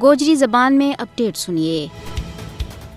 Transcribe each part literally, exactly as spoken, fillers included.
گوجری زبان میں اپڈیٹ سنیے۔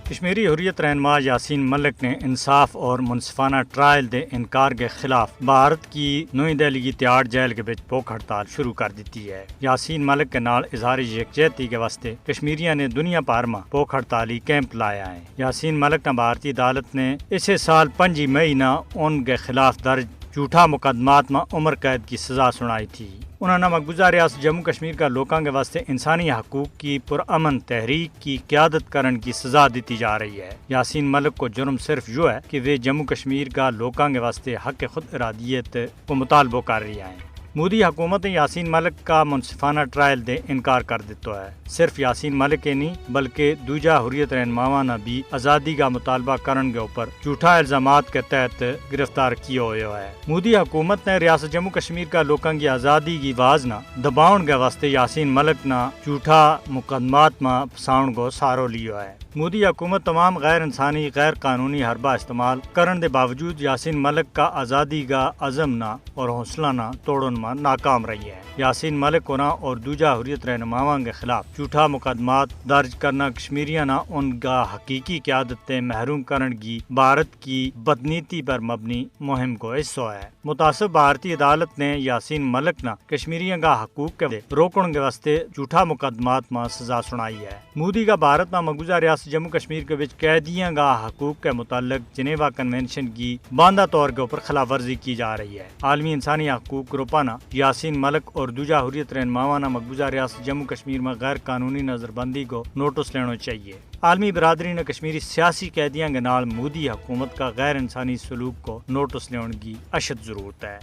کشمیری حریت رہنما یاسین ملک نے انصاف اور منصفانہ ٹرائل دے انکار کے خلاف بھارت کی نوئی دہلی کی تیاڑ جیل کے بچ بھوک ہڑتال شروع کر دیتی ہے۔ یاسین ملک کے نال اظہار یکجہتی کے واسطے کشمیریاں نے دنیا پار ما بھوک ہڑتالی کیمپ لایا ہے۔ یاسین ملک نا بھارتی عدالت نے اسے سال پنجی مئی نا ان کے خلاف درج جھوٹا مقدمات ما عمر قید کی سزا سنائی تھی۔ انہاں نا مقبوضہ ریاست جموں کشمیر کا لوکاں کے واسطے انسانی حقوق کی پرامن تحریک کی قیادت کرن کی سزا دیتی جا رہی ہے۔ یاسین ملک کو جرم صرف یوہ ہے کہ ویہ جموں کشمیر کا لوکاں کے واسطے حق خود ارادیت کو مطالبو کر رہی ہیں۔ مودی حکومت نے یاسین ملک کا منصفانہ ٹرائل دے انکار کر دیتو ہے۔ صرف یاسین ملک کے نہیں بلکہ دوجہ حریت رہنماواں نا بھی آزادی کا مطالبہ کرن کے اوپر جھوٹا الزامات کے تحت گرفتار کیو ہویو ہے۔ مودی حکومت نے ریاست جموں کشمیر کا لوکاں کی آزادی کی واز نا دباؤن کے واسطے یاسین ملک نا جھوٹا مقدمات ما پھساؤن کو سہارو لیو ہے۔ مودی حکومت تمام غیر انسانی غیر قانونی حربہ استعمال کرن دے باوجود یاسین ملک کا آزادی کا عزم نا اور حوصلہ نا توڑن ما ناکام رہی ہے۔ یاسین ملک کو نا اور دوجہ حریت رہنماواں کے خلاف جھوٹا مقدمات درج کرنا کشمیریاں نا ان کا حقیقی قیادت تے محروم کرن کی بھارت کی بدنیتی پر مبنی مہم کو حصو ہے۔ متاثر بھارتی عدالت نے یاسین ملک نا کشمیریاں کا حقوق کے روکن کے واسطے جھوٹا مقدمات ما سزا سنائی ہے۔ مودی کا بھارت ما مقبوضہ ریاست جموں کشمیر کے بچ قیدیاں کا حقوق کے متعلق جنیوا کنونشن کی باندھا طور کے اوپر خلاف ورزی کی جا رہی ہے۔ عالمی انسانی حقوق گروپاں نا یاسین ملک اور دوجہ حریت رہنماواں نا مقبوضہ ریاست جموں کشمیر ما غیر قانونی نظربندی کو نوٹس لینو چاہیے۔ عالمی برادری نا کشمیری سیاسی قیدیاں کے نال مودی حکومت کا غیر انسانی سلوک کو نوٹس لینو کی اشد ضرورت ہے۔